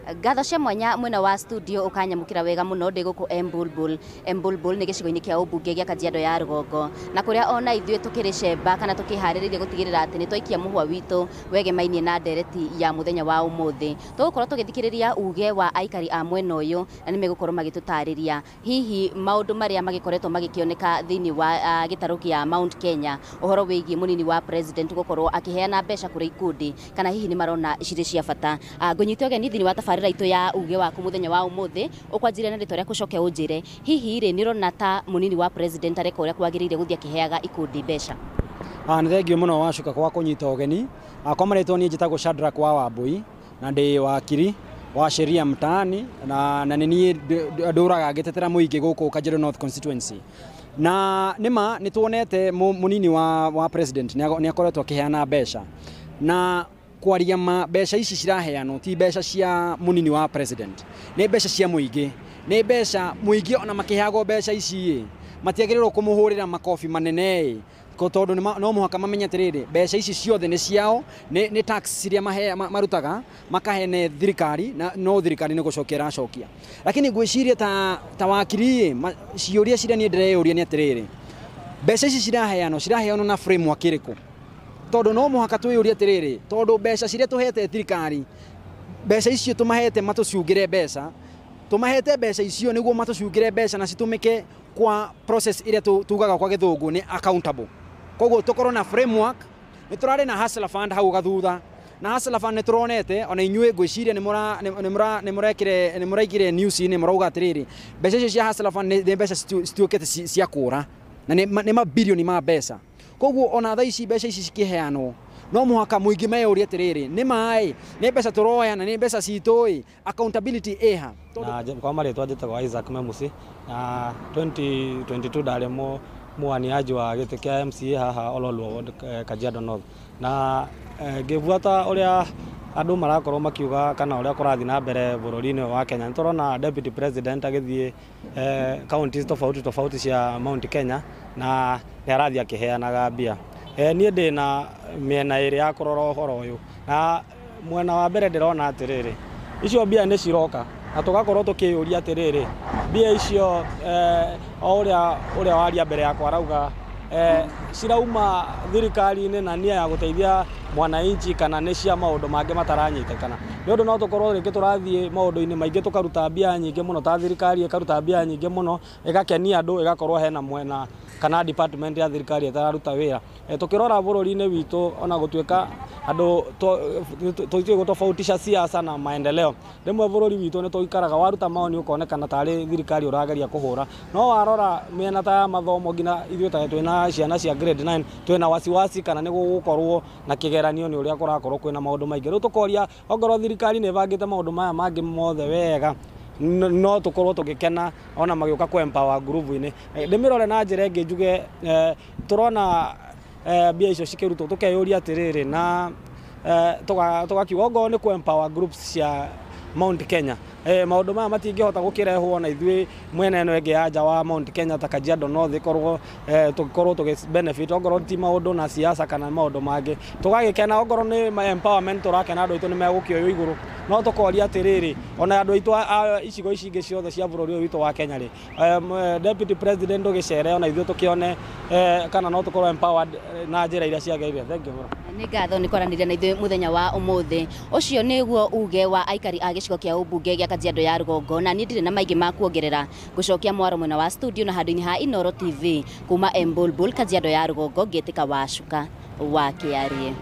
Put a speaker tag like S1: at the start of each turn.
S1: Ngatho cia mwanya mwena wa studio ukanyamukira wega muno ndi guku Embulbul. Embulbul nĩ gĩcigo-inĩ kĩa ũmbunge gĩa Kajiado ya Rũgongo, na kũrĩa ona ithuĩ tũkĩrĩ cemba kana tũkĩharĩrĩria gũtigĩrĩra atĩ nĩ twaikia mũhwa witũ wegemainie na ndereti ya mũthenya wa ũmũthĩ. Tũgũkorwo tũgĩthikĩrĩria uge wa aikari a mwena ũyũ, na nĩ megũkorwo magĩtũtarĩria hihi maũndũ marĩa magĩkoretwo magĩkĩoneka thĩinĩ wa gĩtarũ kĩa Mount Kenya, ũhoro wĩgiĩ mũnini wa president gũkorwo akĩheana mbeca kũrĩ ikundi, kana hihi nĩ marona cirĩ cia bata. Ngũnyite ũgeni thĩinĩ wa tabarĩra itũ ya uge waku mũthenya wa ũmũthĩ. Ũkwanjĩria na rĩtwa rĩaku, ũcoke ũnjĩre hihi rĩ nĩ ũrona ta mũnini wa president areka ũrĩa kwagĩrĩire gũthiĩ akĩheaga ikundi mbeca?
S2: Nĩ thengio mũno Wacuka kwa kũnyita ũgeni. Kwa marĩtwa niĩ njĩtagwo Shadrack wa Wambui na ndĩ wakiri wa sheria mtaani, na nĩ niĩ ndũraga ngĩtetera mũingĩ gũkũ Kajiado North Constituency. Na nĩma nĩ tuonete mũnini wa president nĩ akoretwo akĩheana mbeca, na kwaria ma, mbeca ici ciraheanwo ti mbeca cia mũnini wa president, nĩ mbeca cia mũingĩ, nĩ mbeca mũingĩ. Ona makĩheagwo mbeca ici ĩ, matiagĩrĩirwo kũmũhũrĩra makobi manene ĩ, tondũ no mũhaka mamenye atĩrĩrĩ, mbeca ici ciothe nĩ ciao, nĩ tax iria marutaga makahene thirikari, na no thirikari nĩ gũcokia ĩracokia. Lakini ngwĩciria ta wakiri ĩ, ciũria ciria niĩ ndĩreyũria nĩ atĩrĩrĩ, mbeca ici ciraheanwo na framework ĩrĩkũ? Tondũ no mũhaka twĩyũrie atĩrĩrĩ, tondũ mbeca ciria tũhete thirikari, mbeca icio tũmahete matũcungĩre mbeca, tũmahete mbeca icio nĩguo matũcungĩre mbeca na citũmĩke kwa process ĩrĩa tugaga kwa gĩthũngũ nĩ accountable. Koguo tũkorwo na framework. Nĩ tũrarĩ na Hustler Fund hau gathutha, na Hustler Fund nĩ tũronete ona inyuĩ ngwĩciria nĩ mũrekire, nĩ mũraigire news-inĩ mũrauga atĩrĩrĩ, mbeca icio cia Hustler Fund nĩ mbeca cituĩkĩte cia kũra, na nĩ mabirioni ma mbeca. Koguo ona thaa ici mbeca ici cikĩheanwo, no mũhaka mũingĩ meyũrie atĩrĩrĩ, nĩ maĩ nĩ mbeca tũroya na nĩ mbeca citũ ĩ, accountability ĩha?
S3: Na kwa marĩtwa njĩtagwo Isaac Memusi, na 2022 ndarĩ muwaniaji wa gĩtĩ kĩa MCA haha Ololua Ward, Kajiado North. Na ngĩbuata ũrĩa andũ marakorwo makiuga kana ũrĩa kũrathiĩ na mbere bũrũri-inĩ ũyũ wa Kenya, nĩ tũrona deputy president agĩthiĩ counties tofauti tofauti cia Mount Kenya na nĩ arathiĩ akĩheanaga mbia. Niĩ ndĩ na mĩena ĩrĩ ya kũrora ũhoro ũyũ, na mwena wa mbere ndĩrona atĩrĩrĩ, icio mbia nĩ ciroka na tũgakorwo tũkĩyũria atĩrĩrĩ, mbia icio o ũrĩa waria mbere yakwa arauga, cirauma thirikari-inĩ na nia ya gũteithia mwananchi kana nĩ cia maũndũ mangĩ mataranyitĩkana? Nĩ ũndũ no tũkorwo rĩngĩ tũrathiĩ maũndũ-inĩ maingĩ, tũkaruta mbia nyingĩ mũno, ta thirikari ĩkaruta mbia nyingĩ mũno ĩgakenia andũ, ĩgakorwo hena mwena kana department ya thirikari ĩtararuta wĩra. Tũkĩrora bũrũri-inĩ witũ, ona gũtuĩka andũ tũtiũĩ gũtofautisha siasa na maendeleo, rĩmwe bũrũri witũ nĩ tũikaraga waruta maoni ũkonekana tarĩ thirikari ũrageria kũhũra. No warora mĩena ta ya mathomo, nginya ithuĩ ta twĩna ciana cia grade 9, twĩna wasiwasi kana nĩ gũgũkorwo na kĩgeranio nĩ ũrĩa kũrakorwo kwĩna maũndũ maingĩ. Rĩu tũkoria, ongorwo thirikari nĩ ĩbangĩte maũndũ maya mangĩ mothe wega, no tũkorwo tũgĩkena ona magĩũka kũ empower group-inĩ. Ndĩmĩrore na njĩra ĩngĩ njuge, tũrona mbia icio cikĩrutwo, tũkeyũria atĩrĩrĩ, na tũgakiuga ongorwo nĩ kũ empower groups cia Mount Kenya, maũndũ maya matingĩhota gũkĩrehwo na ithuĩ mwena ĩno ĩngĩ ya nja wa Mount Kenya ta Kajiado North ĩkorwo tũgĩkorwo tũgĩ benefit, ongorwo ti maũndũ na siasa kana maũndũ mangĩ, tũgagĩkena. Ongorwo nĩ empowerment tũrakena, andũ aitũ nĩ megũkĩoywo igũrũ, no tũkoria atĩrĩrĩ, ona andũ aitũ a icigo ici ingĩ ciothe cia bũrũri ũyũ witũ wa Kenya rĩ, deputy president ũgĩcere ona ithuĩ tũkĩone kana no tũkorwo empowered na njĩra iria ciagĩrĩire. Thank you mũno.
S1: Nĩ ngatho nĩ kwaranĩria na ithuĩ mũthenya wa ũmũthĩ. Ũcio nĩguo uge wa aikari a gĩcigo kĩa ũmbunge gĩa Kajiado ya Rũgongo, na niĩ ndirĩ na maingĩ ma kuongerera. Ngũcokia mwaro mwena wa studio na handũ-inĩ ha Inooro TV kuma Embulbul, Kajiado ya Rũgongo, ngĩtĩka Wacuka wa Kĩarie.